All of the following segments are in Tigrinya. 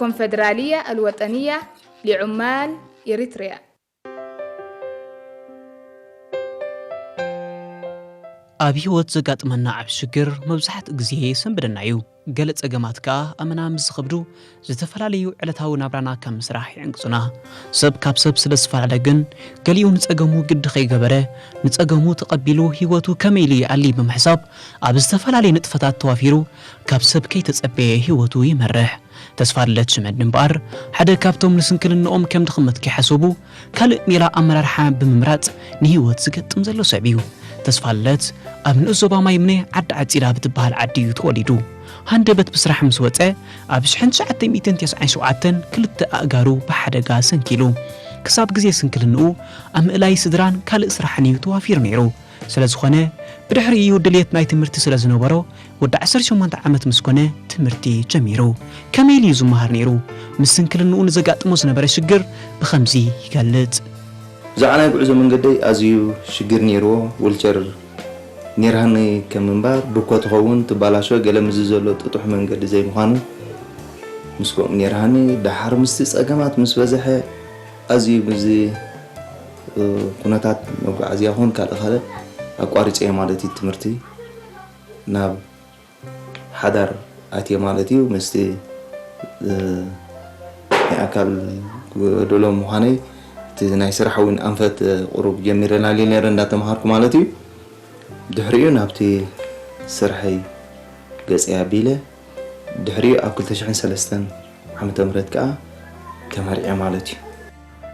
ኮንፈደራልያ ኣልወጠንያ ሊዑማል ኤሪትርያ። ኣብ ህይወት ዘጋጥመና ዓቢ ሽግር መብዛሕትኡ ግዜ የሰንብደና እዩ። ገለ ጸገማት ከኣ ኣመና ምስ ዝኸብዱ፣ ዝተፈላለዩ ዕለታዊ ናብራና ካብ ምስራሕ ይዕንቅጹና። ሰብ ካብ ሰብ ስለ ዝፈላለ ግን፣ ገሊኡ ንጸገሙ ግዲ ከይገበረ፣ ንጸገሙ ተቐቢሉ ህይወቱ ከመይ ኢሉ ይኣሊ ብምሕሳብ፣ ኣብ ዝተፈላለየ ንጥፈታት ተዋፊሩ፣ ካብ ሰብ ከይተጸበየ ህይወቱ ይመርሕ። ተስፋልደት ሽመድ እምበኣር፣ ሓደ ካብቶም ንስንክልንኦም ከም ድኽመት ከይሓሰቡ፣ ካልእ ሜላ ኣመራርሓ ብምምራጽ ንህይወት ዝገጥም ዘሎ ሰብ እዩ። ተስፋልደት ኣብ ንኡስ ዞባ ማይምነ ዓዲ ዓጺዳ ብትበሃል ዓዲ እዩ ተወሊዱ። ሃንደበት ብስራሕ ምስ ወጸ፣ ኣብ ሽሕን ትሽዓተ ሚእትን ተስዓን ሸውዓተን ክልተ ኣእጋሩ ብሓደጋ ሰንኪሉ። ክሳብ ግዜ ስንክልንኡ ኣብ ምእላይ ስድራን ካልእ ስራሕን እዩ ተዋፊሩ ነይሩ። ስለ ዝኾነ፣ ብድሕሪኡ ድልየት ናይ ትምህርቲ ስለ ዝነበሮ፣ ወዲ ዓሰርተ ሸሞንተ ዓመት ምስ ኮነ ትምህርቲ ጀሚሩ። ከመይ ኢሉ እዩ ዝመሃር ነይሩ? ምስ ስንክልንኡ ንዘጋጥሞ ዝነበረ ሽግር ብኸምዚ ይገልጽ። ብዛዕባ ናይ ጉዕዞ መንገደይ ኣዝዩ ሽግር ነይርዎ። ዊልቸር ነይርሃኒ ከም ምንባር፣ ብኮ ትኸውን ትባላሾ፣ ገለ ምስዚ ዘሎ ጥጡሕ መንገዲ ዘይምዃኑ፣ ምስ ከምኡ ነይርሃኒ። ደሓር ምስቲ ጸገማት ምስ በዝሐ፣ ኣዝዩ ምስዚ፣ እ፣ ኩነታት መጓዓዝያ ኹን ካልእ ካልእ ኣቋሪጸዮ ማለት እዩ ትምህርቲ። ናብ ሓዳር ኣትየ ማለት እዩ። ምስቲ፣ እ፣ ናይ ኣካል ጎደሎ ምዃነይ፣ እቲ ናይ ስራሕ እውን ኣንፈት፣ እ፣ ቁሩብ ጀሚረናልዮ ነይረ እንዳተምሃርኩ ማለት እዩ። ድሕሪኡ ናብቲ ስርሐይ ገጸይ ኣቢለ፣ ድሕሪኡ ኣብ ክልተ ሽሕን ሰለስተን ዓመተ ምህረት ከኣ ተመርዕየ ማለት እዩ።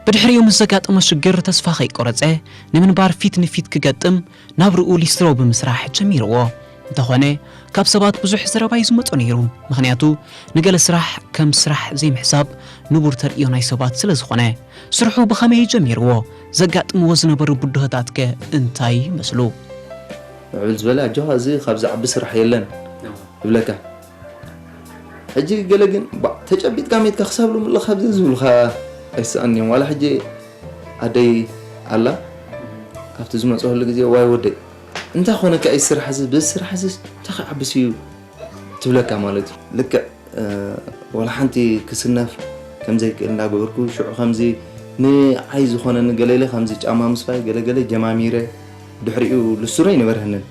ብድሕሪኡ ምስ ዘጋጠሞ ሽግር ተስፋ ከይቆረጸ፣ ንምንባር ፊት ንፊት ክገጥም ናብርኡ ሊስትሮ ብምስራሕ ጀሚርዎ። እንተኾነ፣ ካብ ሰባት ብዙሕ ዘረባ እዩ ዝመጾ ነይሩ። ምኽንያቱ፣ ንገለ ስራሕ ከም ስራሕ ዘይምሕሳብ ንቡር ተርእዮ ናይ ሰባት ስለ ዝኾነ፣ ስርሑ ብኸመይ ጀሚርዎ? ዘጋጥምዎ ዝነበሩ ብድሆታትከ እንታይ ይመስሉ? ዕብል ዝበለ፣ ኣጆኻ፣ እዚ ካብ ዝዓቢ ስራሕ የለን እዎ። ይብለካ። ሕጂ ገለ ግን፣ ባ፣ ተጨቢጥካ ሜትካ ክሳብ ሎሚ ኣለኻ ኣብዚ ዝብሉኻ ኣይስኣን እዮም። ዋላ ሕጂ ኣደይ ኣላ፣ ካብቲ ዝመጽኣሉ ግዜ፣ "ዋይ ወደይ፣ እንታይ ኮነካ እዩ ስራሕ እዚ? በዚ ስራሕ እዚ እንታይ ክዓብስ እዩ?" ትብለካ ማለት እዩ። ልክዕ፣ እ፣ ዋላ ሓንቲ ክስነፍ ከም ዘይክእል እንዳገበርኩ፣ ሽዑ ከምዚ ንዓይ ዝኾነኒ ገለ ኢለ ከምዚ ጫማ ምስፋይ ገለ ገለ ጀማሚረ፣ ድሕሪኡ ልስትሮ ኣይነበረንን።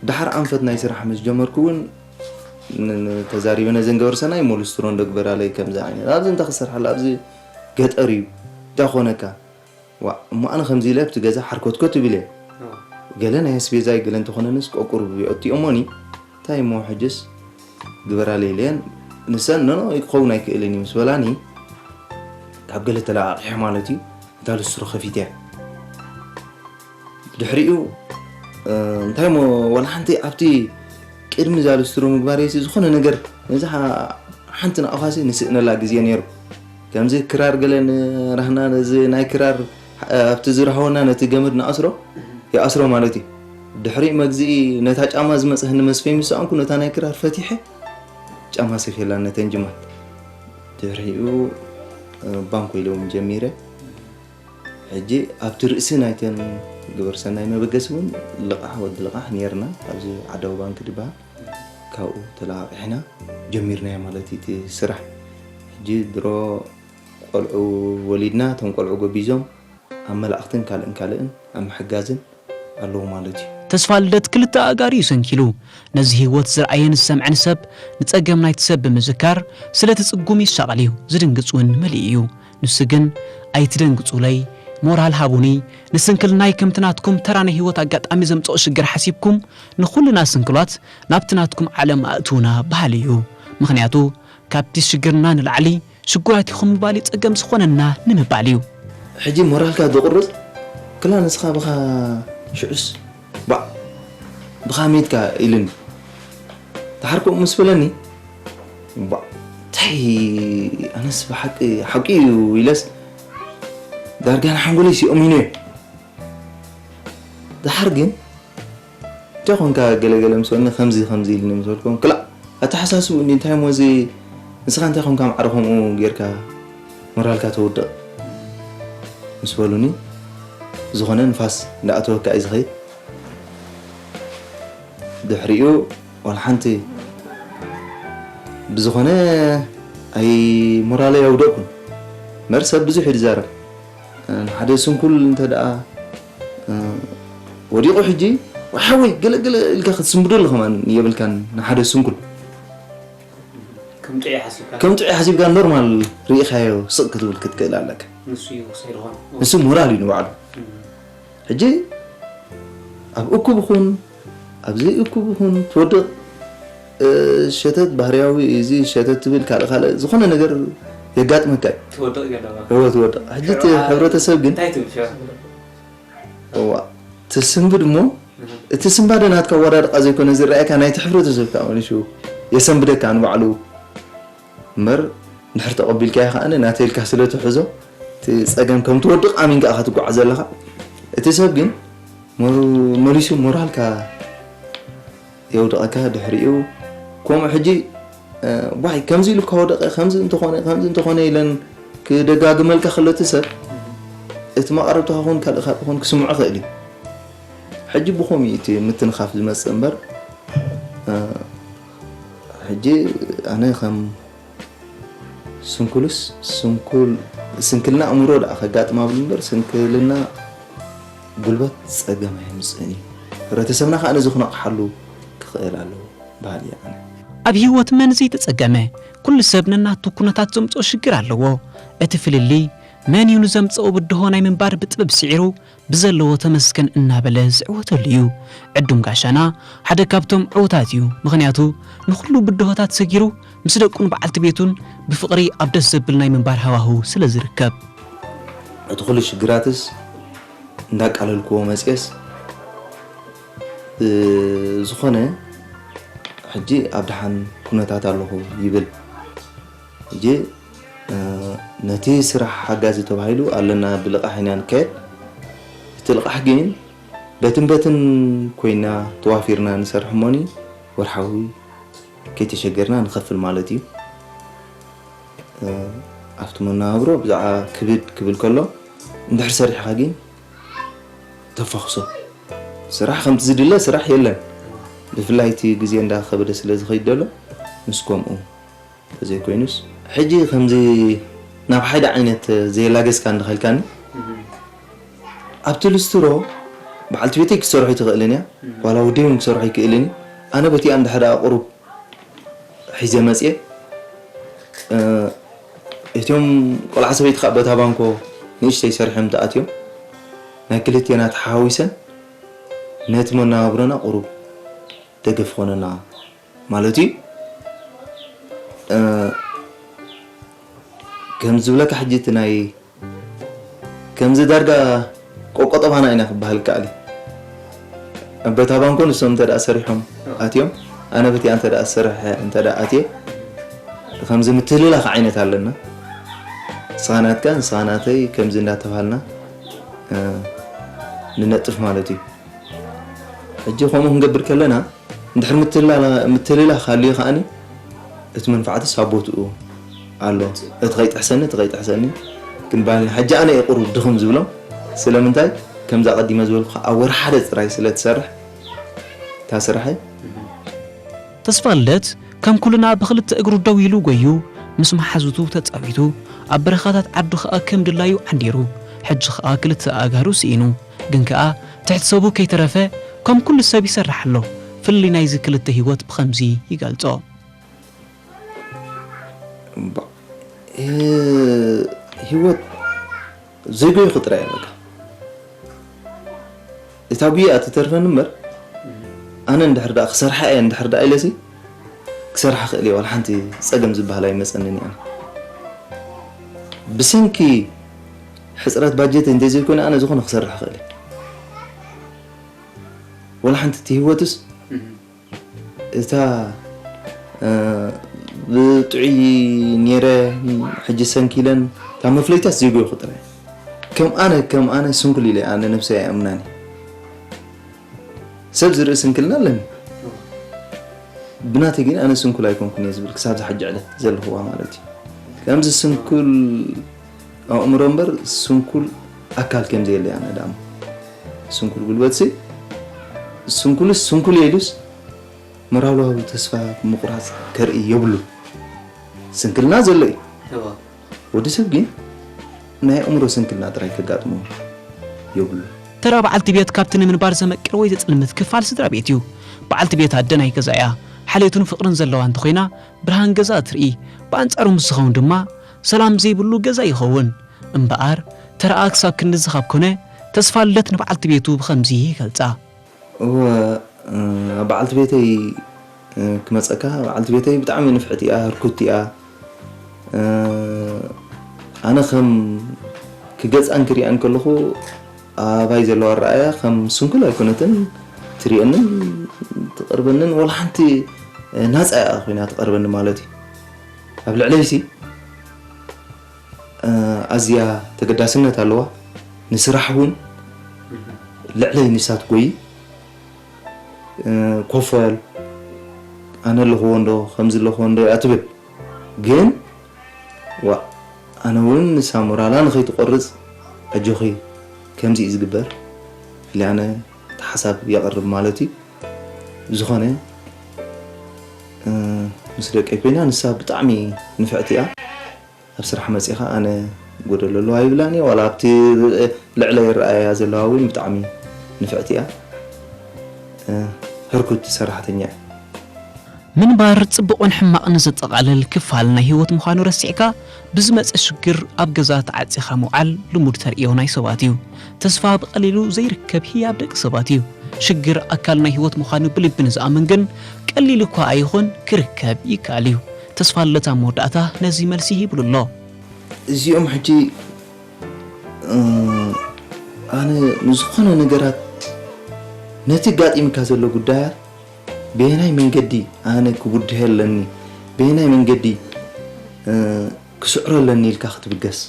ደሓር ኣንፈት ናይ ስራሕ ምስ ጀመርኩ እውን ን-፣ ን-፣ ተዛሪበ ነዘን ገበርሰናይ እሞ ልስትሮ እንዶ ግበራለይ ከምዚ ዓይነት። ኣብዚ እንታይ ክሰርሓሉ? ኣብዚ ገጠር እዩ። እንታይ ኮነካ? ዋእ፣ እሞ ኣነ ከምዚ ኢለ ኣብቲ ገዛ ሓርኮትኮት እብል እየ። እዎ። ገለ ናይ ኣስቤዛይ ገለ እንተኾነንስ ቆቁር የእትኦሞኒ። እንታይ እሞ ሕጅስ ግበራለይ ኢለየን። ንሰን፣ "ኖ፣ ኖ፣ ክኸውን ኣይክእልን እዩ" ምስ በላኒ፣ ካብ ገለ ተለቓቒሐ ማለት እዩ፣ እታ ልስትሮ ከፊተ። ድሕሪኡ፣ እ፣ እንታይ እሞ ዋላ ሓንቲ ኣብቲ ቅድሚ እዛ ልስትሮ ምግባረይሲ ዝኾነ ነገር ነዛ ሓ-፣ ሓንቲ ንኣኻሲ ንስእነላ ግዜ ነይሩ። ከምዚ ክራር ገለ ንራህና ነዚ ናይ ክራር፣ እ፣ ኣብቲ ዝረሃወና ነቲ ገመድ ንኣስሮ፣ ይኣስሮ ማለት እዩ። ድሕሪ መግዝኢ ነታ ጫማ ዝመጽእ ህኒ መስፈይ ምስ ሰኣንኩ ነታ ናይ ክራር ፈቲሐ ጫማ ሰፍየላ ነተን ጅማት። ድሕሪኡ፣ እ፣ ባንኮ ኢለዎም ጀሚረ። ሕጂ ኣብቲ ርእሲ ናይተን ግብረ ሰናይ መበገሲ እውን ልቓሕ፣ ወዲ ልቓሕ ነይርና፣ ኣብዚ ዓዳዊ ባንክ ዝበሃል፣ ካብኡ ተለቓቒሕና ጀሚርናዮ ማለት እዩ እቲ ስራሕ። ሕጂ ድሮ ቆልዑ ወሊድና፣ እቶም ቆልዑ ጎቢዞም ኣብ መላእኽትን ካልእን ካልእን ኣብ ምሕጋዝን ኣለዉ ማለት እዩ። ተስፋ ልደት ክልተ ኣእጋሩ እዩ ሰንኪሉ። ነዚ ህይወት ዝረኣየን ዝሰምዐን ሰብ ንጸገም ናይቲ ሰብ ብምዝካር ስለቲ ጽጉም ይሻቐል እዩ፣ ዝድንግጽ እውን መሊኡ እዩ። ንሱ ግን፣ "ኣይትደንግጹለይ፣ ሞራል ሃቡኒ፣ ንስንክልናይ ከምቲ ናትኩም ተራ ናይ ህይወት ኣጋጣሚ ዘምጽኦ ሽግር ሓሲብኩም ንኹልና ስንክሏት ናብቲ ናትኩም ዓለም ኣእትውና" በሃሊ እዩ። ምኽንያቱ፣ ካብቲ ሽግርና ንላዕሊ ሽጉራት ኢኹም ምባል እዩ ጸገም ዝኾነና ንምባል እዩ። ሕጂ ሞራልካ ዝቑርጽ፣ ክላ ንስኻ ብኻ ሽዑስ፣ ባዕ፣ ብኻ ሜትካ ኢልኒ። ደሓር ከምኡ ምስ በለኒ፣ ባዕ፣ እንታይ ኣነስ ብሓቂ፣ ሓቂ እዩ ኢለስ፣ ዳርጋ ንሓንጎለይ ሲኦሚኖ እየ። ደሓር ግን፣ እንታይ ኮንካ ገለ ገለ ምስ በሉኒ፣ ከምዚ ከምዚ ኢልኒ ምስ በልኩም፣ ክላእ ኣተሓሳስቡ እንዲ እንታይ እሞ እዚ ንስኻ እንታይ ኮንካ ማዕረ ከምኡ ጌርካ ሞራልካ ተውድቕ ምስ በሉኒ፣ ዝኾነ ንፋስ እንዳኣተወካ እዩ ዝኸይድ። ድሕሪኡ ዋላ ሓንቲ ብዝኾነ ኣይ ሞራለይ ኣውደቕኩን። መር ሰብ ብዙሕ እዩ ዝዛረብ። ንሓደ ስንኩል እንተ ደኣ፣ እ፣ ወዲቑ ሕጂ፣ "ወሓወይ፣ ገለ ገለ" ኢልካ ክትስንብደሉ ከማን የብልካን ንሓደ ስንኩል። ከም ጥዑይ ሓሲብካ። ከም ጥዑይ ሓሲብካ ኖርማል ርኢኻዮ ስቕ ክትብል ክትክእል ኣለካ። ንሱ እዩ ክሳይ ዝኾነ። ንሱ ሞራል እዩ ንባዕሉ። እም። ሕጂ ኣብ እኩብ ይኹን ኣብ ዘይእኩብ ይኹን ትወድቕ፣ እ፣ ሸተት ባህርያዊ እዚ ሸተት ትብል ካልእ ካልእ ዝኾነ ነገር የጋጥመካ እዩ። ትወድቕ ገለዋ። እወ፣ ትወድቕ። ሕጂ እቲ ሕብረተሰብ ግን እንታይ ትብል ሽዑ? እዋ፣ ትስንብድ እሞ እህ። እቲ ስንባደ ናትካ ኣወዳድቓ ዘይኮነ ዝረኣየካ ናይቲ ሕብረተሰብ ከዓ ንሱ የሰንብደካ ንባዕሉ። እምበር እንድሕር ተቐቢልካዮ ከኣ ናተይ ኢልካ ስለ ትሕዞ፣ እቲ ጸገም ከም ትወድቕ ኣሚንካ ኢኻ ትጓዓዝ ዘለኻ። እቲ ሰብ ግን መሩ-፣ መሊሱ ሞራልካ የውድቐካ። ድሕሪኡ ከምኡ ሕጂ፣ እ፣ ዋይ፣ ከምዚ ኢሉ እኳ ወደቐ፣ ከምዚ እንተኾነ፣ ከምዚ እንተኾነ ኢለን ክደጋግመልካ ከሎ እቲ ሰብ፣ እቲ መቐረብትኻ ኹን ካልእ ካልእ ኹን ክስምዖ ይኽእል እዩ። ሕጂ ብኸምኡ እዩ እቲ ምትንኻፍ ዝመጽእ እምበር፣ እ፣ ሕጂ ኣነ ከም ስንኩልስ፣ ስንኩል-፣ ስንክልና ኣእምሮ ደኣ ከጋጥማ ብል እምበር፣ ስንክልና ጉልበት ጸገም ኣየምጽእን እዩ። ሕብረተሰብና ከኣ ነዚ ክነቕሓሉ ክኽእል ኣለዎ በሃሊ እየ ኣነ። ኣብ ህይወት መን ዘይተጸገመ? ኩሉ ሰብ ነናቱ ኩነታት ዘምጽኦ ሽግር ኣለዎ። እቲ ፍልልይ መን እዩ ንዘምጽኦ ብድሆ ናይ ምንባር ብጥበብ ስዒሩ ብዘለዎ ተመስገን እናበለ ዝዕወተሉ እዩ። ዕዱም ጋሻና ሓደ ካብቶም ዕዉታት እዩ። ምኽንያቱ ንኹሉ ብድሆታት ሰጊሩ ምስ ደቁን በዓልቲ ቤቱን ብፍቕሪ ኣብ ደስ ዘብል ናይ ምንባር ሃዋህው ስለ ዝርከብ። እቲ ኩሉ ሽግራትስ እንዳቃለልክዎ መጽኤስ፣ እ፣ ዝኾነ ሕጂ ኣብ ደሓን ኩነታት ኣለኹ ይብል። ሕጂ፣ እ፣ ነቲ ስራሕ ሓጋዚ ተባሂሉ ኣለና ብልቓሕ ኢና ንካየድ። እቲ ልቓሕ ግን በትን በትን ኮይና ተዋፊርና ንሰርሕ እሞኒ ወርሓዊ ከይተሸገርና ንኸፍል ማለት እዩ። እ፣ ኣብቲ መነባብሮ ብዛዕባ ክብድ ክብል ከሎ፣ እንድሕር ሰሪሕካ ግን ተፋኹሶ። ስራሕ ከምቲ ዝድለ ስራሕ የለን። ብፍላይ እቲ ግዜ እንዳኸበደ ስለ ዝኸይድ ዘሎ፣ ምስ ከምኡ ተዘይኮይኑስ፣ ሕጂ ከምዚ ናብ ሓደ ዓይነት ዘየላገስካ እንድኸልካኒ፣ ኣብቲ ልስትሮ በዓልቲ ቤተይ ክትሰርሖ ኣይትኽእልን እያ፣ ዋላ ወደይ እውን ክሰርሖ ኣይክእልን እዩ። ኣነ በቲኣ እንድሕር ደኣ ቁሩብ ሒዘ መፅየ፣ እ፣ እቲኦም ቆልዓ ሰበይቲ ከዓ በታ ባንኮ ንእሽተይ ሰሪሖም ተኣትዮም፣ ናይ ክልቴና ተሓዋዊሰን ነቲ መነባብሮና ቁሩብ ደገፍ ኾነና ማለት እዩ። እ፣ ከም ዝብለካ ሕጂ እቲ ናይ ከምዚ ዳርጋ ቆቆጠባና ኢና ክበሃል ይከኣል እዩ። በታ ባንኮ ንሶም እንተ ደኣ ሰሪሖም ኣትዮም፣ ኣነ በቲኣ እንተ ደኣ ዝሰርሐ እንተ ደኣ ኣትየ፣ ከምዚ ምትህልላኽ ዓይነት ኣለና። ንስኻ ናትካ፣ ንስኻ ናተይ፣ ከምዚ እንዳተባሃልና፣ እ፣ ንነጥፍ ማለት እዩ። ሕጂ ከምኡ ክንገብር ከለና፣ እንድሕር ምትላላ-፣ ምትልላኽ ሃልዩ ከኣኒ፣ እቲ መንፋዕትስ ኣብ ቦትኡ ኣሎ። እቲ ከይጥሕሰኒ፣ እቲ ከይጥሕሰኒ ክንባል ኢና። ሕጂ ኣነ እየ ቁሩብ ድኽም ዝብሎም። ስለምንታይ? ከምዛ ቀዲመ ዝበልኩኻ፣ ኣብ ወርሒ ሓደ ጥራይ ስለ ትሰርሕ፣ እታ ስራሐይ። ተስፋልደት ከም ኩልና ብኽልተ እግሩ ደው ኢሉ ጎዩ፣ ምስ መሓዙቱ ተጻዊቱ፣ ኣብ በረኻታት ዓዱ ኸኣ ከም ድላዩ ዓንዲሩ፣ ሕጂ ኸኣ ክልተ ኣእጋሩ ስኢኑ፣ ግን ከኣ ትሕቲ ሰቡ ከይተረፈ ከም ኩሉ ሰብ ይሰርሕ ኣሎ። ፍልልይ ናይዚ ክልተ ህይወት ብኸምዚ ይገልጾ። እምባ-፣ እ፣ ህይወት ዘይጎይኹ ጥራይ እየ በቃ። እታ ጉያ ትተርፈኒ እምበር፣ ኣነ እንድሕር ደኣ ክሰርሓ እየ እንድሕር ደኣ ኢለሲ፣ ክሰርሓ ክእል እየ፣ ዋላ ሓንቲ ጸገም ዝበሃል ኣይመጸንን እዩ። ኣነ ብሰንኪ ሕጽረት ባጀት እንተዘይኮነ ኣነ ዝኾነ ክሰርሕ ክእል እየ። ዋላ ሓንቲ እቲ ህይወትስ እታ፣ እ፣ ብጥዑይ ነይረ፣ ሕጂ ሰንኪለን፣ እታ መፍለይታስ ዜጎ ይኹ ጥራይ። ከም ኣነ፣ ከም ኣነ ስንኩል ኢለ ኣነ ነብሰይ ኣይኣምናን እየ። ሰብ ዝርኢ ስንክልና ኣለኒ። ብናተይ ግን ኣነ ስንኩል ኣይኮንኩን እየ ዝብል ክሳብ ዝሓጂ ዕለት ዘለኽዋ ማለት እዩ። ከምዚ ስንኩል ኣእምሮ እምበር ስንኩል ኣካል ከም ዘየለይ ኣነ ዳሞ። ስንኩል ጉልበትሲ፣ ስንኩልስ ስንኩል እየ ኢሉስ፣ ሞራላዊ ተስፋ ምቑራጽ ከርኢ የብሉን። ስንክልና ዘሎ እዩ። ወዲ ሰብ ግን ናይ ኣእምሮ ስንክልና ጥራይ ከጋጥሞ የብሉ። ተራ በዓልቲ ቤት ካብቲ ንምንባር ዘመቅር ወይ ዘጽልምት ክፋል ስድራ ቤት እዩ። በዓልቲ ቤት ኣደ ናይ ገዛ እያ። ሓልዮትን ፍቕርን ዘለዋ እንተኾይና ብርሃን ገዛ ትርኢ። ብኣንጻሩ ምስ ዝኸውን ድማ ሰላም ዘይብሉ ገዛ ይኸውን። እምበኣር ተራኣ ክሳብ ክንድዚ ካብ ኮነ ተስፋ ልደት ንበዓልቲ ቤቱ ብኸምዚ ይገልጻ። እወ፣ እ፣ ኣብ በዓልቲ ቤተይ፣ እ፣ ክመጸካ፣ በዓልቲ ቤተይ ብጣዕሚ ንፍዕቲ እያ፣ ህርኩቲ እያ። እ፣ ኣነ ከም ክገጻን ክሪኣን ከለኹ ኣባይ ዘለዋ ኣረኣእያ ከም ስንኩል ኣይኮነትን፣ ትሪኤንን ትቐርበንን ወላ ሓንቲ፣ እ፣ ናጻ እያ ኮይና ትቐርበኒ ማለት እዩ። ኣብ ልዕለይሲ፣ እ፣ ኣዝያ ተገዳስነት ኣለዋ። ንስራሕ እውን ልዕለይ ንሳ ትጎይ። እ፣ ኮፍ በል፣ ኣነ ኣለኹዎ እንዶ፣ ከምዚ ኣለኹዎ እንዶ እያ ትብል። ግን፣ ዋእ፣ ኣነ እውን ንሳ ሞራላ ንኸይትቆርጽ፣ ኣጆኺ፣ ከምዚ እዩ ዝግበር ኢለ ኣነ እቲ ሓሳብ የቕርብ ማለት እዩ። ዝኾነ፣ እ፣ ምስ ደቀይ ኮይና፣ ንሳ ብጣዕሚ ንፍዕቲ እያ። ኣብ ስራሕ መጺኻ ኣነ ጎደሎ ኣለዋ ይብላን እየ፣ ዋላ ኣብቲ ልዕለይ ረኣያ ዘለዋ እውን ብጣዕሚ ንፍዕቲ እያ። እ፣ ህርኩት ሰራሕተኛ እያ። ምንባር ጽቡቕን ሕማቕን ዘጠቓልል ክፋል ናይ ህይወት ምዃኑ ረሲዕካ፣ ብዝመጽእ ሽግር ኣብ ገዛ ተዓጺኻ ምውዓል ልሙድ ተርእዮ ናይ ሰባት እዩ። ተስፋ ብቐሊሉ ዘይርከብ ህያብ ደቂ ሰባት እዩ። ሽግር ኣካል ናይ ህይወት ምዃኑ ብልቢ ንዝኣምን ግን፣ ቀሊል እኳ ኣይኹን፣ ክርከብ ይከኣል እዩ። ተስፋ ልደት ኣብ መወዳእታ ነዚ መልሲ ሂብሉ ኣሎ። እዚኦም ሕጂ፣ እ፣ ኣነ ንዝኾነ ነገራት፣ ነቲ ጋጢምካ ዘሎ ጉዳያት በየናይ መንገዲ ኣነ ክቡድሄ ኣለኒ፣ በየናይ መንገዲ፣ እ፣ ክስዕሮ ኣለኒ ኢልካ ክትብገስ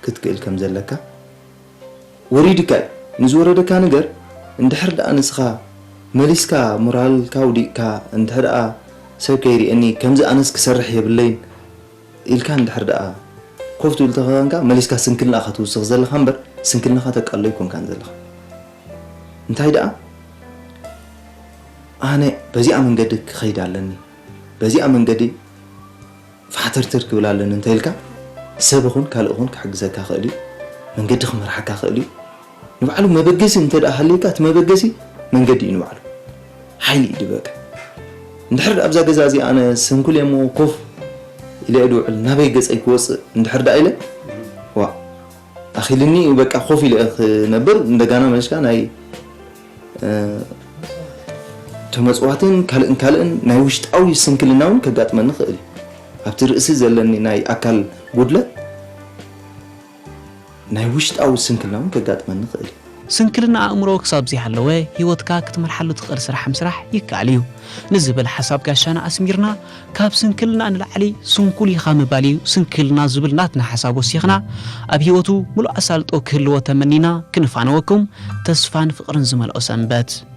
ክትክእል ከም ዘለካ ወሪድካ እዩ። ንዝወረደካ ነገር እንድሕር ደኣ ንስኻ መሊስካ ሞራልካ ውዲቕካ፣ እንድሕር ደኣ ሰብ ከይርእየኒ፣ ከምዚ ኣነስ ክሰርሕ የብለይን ኢልካ እንድሕር ደኣ ኮፍ ትብል ተኾንካ፣ መሊስካ ስንክልና ኢኻ ትውስኽ ዘለኻ እምበር፣ ስንክልናኻ ተቃልሎ ኣይኮንካን ዘለኻ። እንታይ ደኣ፣ ኣነ በዚኣ መንገዲ ክኸይድ ኣለኒ፣ በዚኣ መንገዲ ፋሕተርተር ክብል ኣለኒ እንተ ኢልካ፣ ሰብ ይኹን ካልእ ይኹን ክሕግዘካ ክእል እዩ፣ መንገዲ ክመርሓካ ክእል እዩ። ንባዕሉ መበገሲ እንተ ደኣ ሃልዩካ፣ እቲ መበገሲ መንገዲ እዩ ንባዕሉ። ሓይሊ እዩ ድበካ። እንድሕር ኣብዛ ገዛ እዚኣ ኣነ ስንኩል እየ እሞ ኮፍ ኢለ እየ ድውዕል፣ ናበይ ገጸይ ክወጽእ እንድሕር ደኣ ኢለ፣ ዋእ፣ ኣኺልኒ እዩ በቃ ኮፍ ኢለ እየ ክነብር። እንደገና መሊስካ ናይ፣ እ፣ ተመጽዋትን ካልእን ካልእን ናይ ውሽጣዊ ስንክልና እውን ከጋጥመኒ ይኽእል እዩ። ኣብቲ ርእሲ ዘለኒ ናይ ኣካል ጉድለት ናይ ውሽጣዊ ስንክልና እውን ከጋጥመኒ ይኽእል እዩ። ስንክልና ኣእምሮ ክሳብ ዘይሃለወ፣ ህይወትካ ክትመርሓሉ ትኽእል ስራሕ ምስራሕ ይከኣል እዩ። ንዝብል ሓሳብ ጋሻና ኣስሚርና፣ ካብ ስንክልና ንላዕሊ ስንኩል ኢኻ ምባል እዩ ስንክልና ዝብል ናትና ሓሳብ ወሲኽና፣ ኣብ ህይወቱ ምሉእ ኣሳልጦ ክህልዎ ተመኒና ክንፋነወኩም፣ ተስፋን ፍቕርን ዝመልኦ ሰንበት።